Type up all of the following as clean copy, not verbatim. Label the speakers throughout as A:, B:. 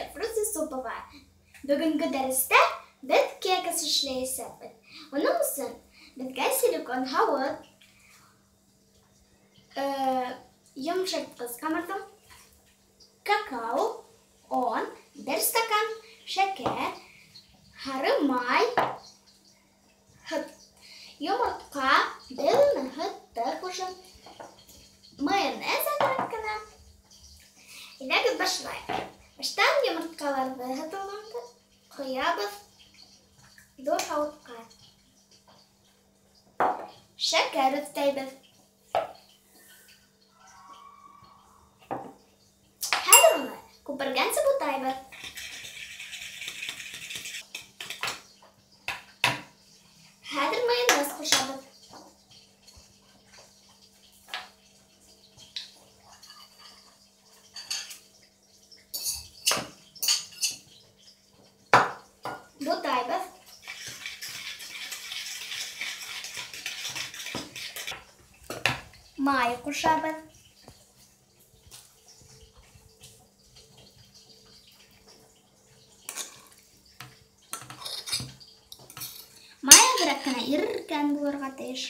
A: Диләфрүз Юсупова. Бөгөнгө дәрестә беҙ кекс эшләйәсәкбеҙ. Уның өсөн беҙгә силикон һауыт, йомшартҡыс ҡамырҙың, какао, он, бер стакан, шәкәр, һары май, һыт, йомортҡа, беҙ уны һыттыҡ уже, майонез әҙерәк кенә. Әйҙәгеҙ башлайыҡ. Баштан йомортҡаларҙы һытылғанды ҡоябыҙ ҙур һауытҡа. Шәкәр өҫтәйбеҙ. Хәҙер уны күпергәнсе бутайбыҙ. Хәҙер майонез ҡушабыҙ. Бутайбыҙ. Май ҡушабыҙ. Май әҙерәк кенә иркән булырға тейеш.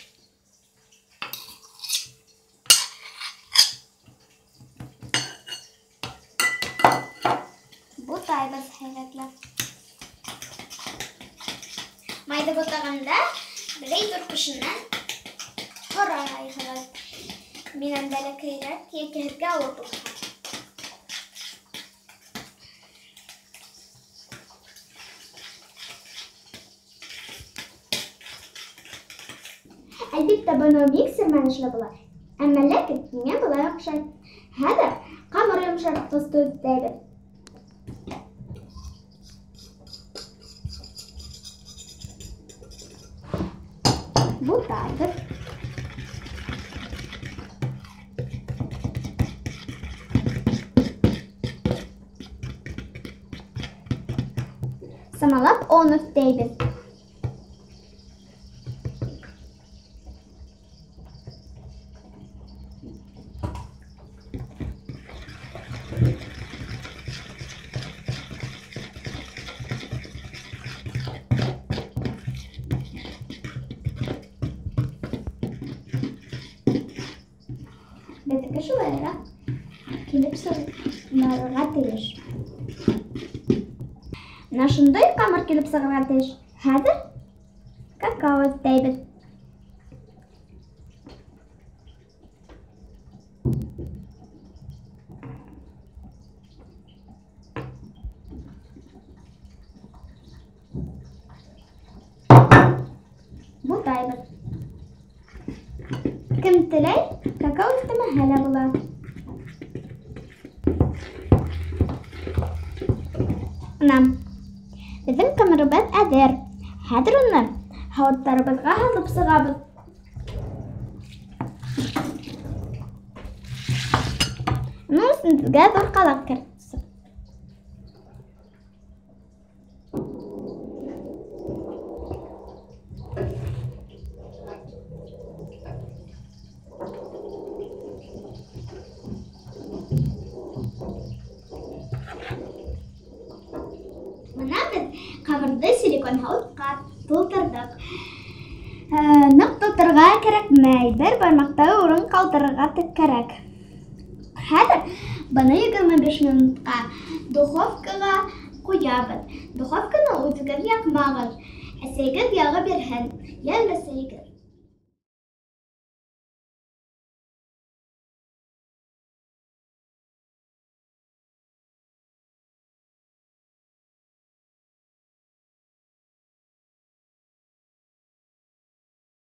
A: Бутайбыҙ һәйбәтләп. Майҙы бутағанда берәй ҙур кешенән һорайһығыҙ. Минән бәләкәйерәк йәки һеҙгә ауыр булһа. Әлбиттә, быны миксер менән эшләп була. Әммә ләкин миңә былай оҡшай. Хәҙер ҡамыр йомшартҡысты өҫтәйбеҙ. Бутайбыҙ. Самалап он өҫтәйбеҙ. Беҙҙеке шулайыраҡ килеп сығырға тейеш. Менә шундай ҡамыр килеп сығырға тейеш. Хәҙер какао өҫтәйбеҙ. Бутайбыҙ. Кем теләй, какао өҫтәмәһә лә була. Бына беҙҙең ҡамырыбыҙ әҙер. Хәҙер уны һауыттарыбыҙға һалып сығабыҙ. Уның өсөн беҙгә ҙур ҡалаҡ кәрәк. Бына беҙ ҡамырҙы силикон һауытҡа тултырҙыҡ. Ныҡ тултырырға кәрәкмәй, бер бармаҡтай урын ҡалдырырға кәрәк. Хәҙер быны 25 минутҡа духовкаға ҡуябыҙ. Духовканы үҙегеҙ яҡмағыҙ, әсәйегеҙ яғып бирһен, йә өләсәйегеҙ.